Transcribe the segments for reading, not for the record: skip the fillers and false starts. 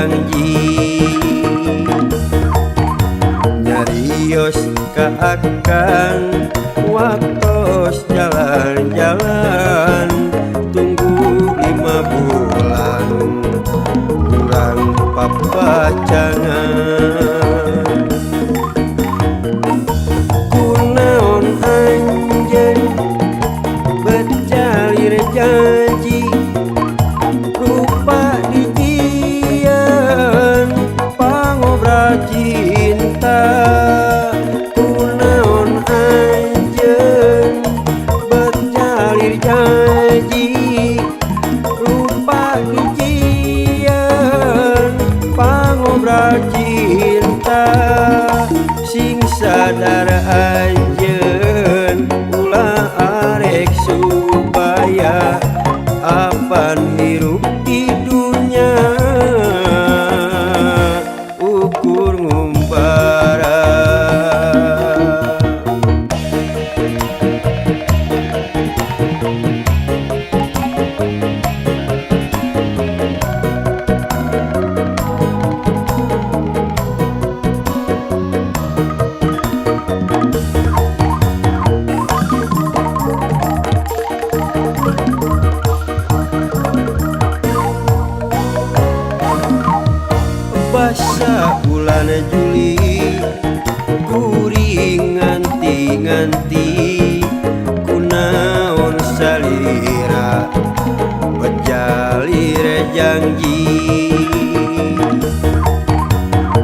janji. Nyarios ka akang waktos jalan-jalan, tunggu 5 bulan urang papacangan. Kunaon anjeun bet jalir janji, rupa dijieun pangobra cinta. Kunaon anjeun bet jalir janji, rupa dijieun pangobra cinta. Sing sadar anjeun, ulah arek supaya apan hirup di dunya ukur ngumbara. Basa bulan Juli kuring nganti-nganti, kunaon salira bet jalir janji.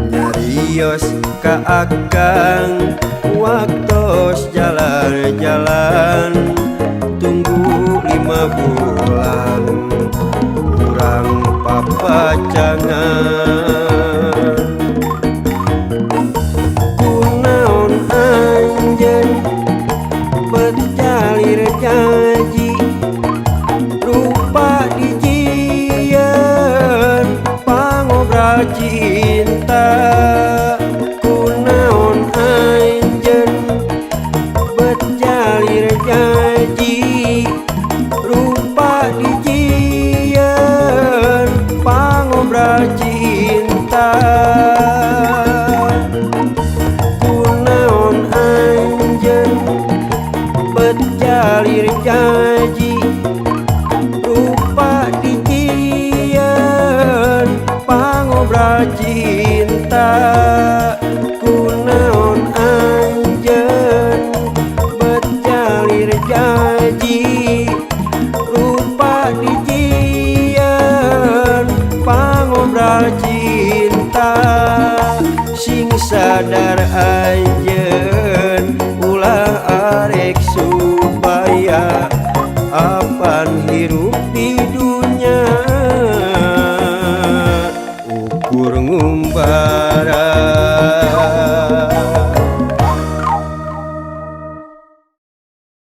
Nyarios ka akang waktos jalan-jalan, tunggu 5 bulan urang papacangan.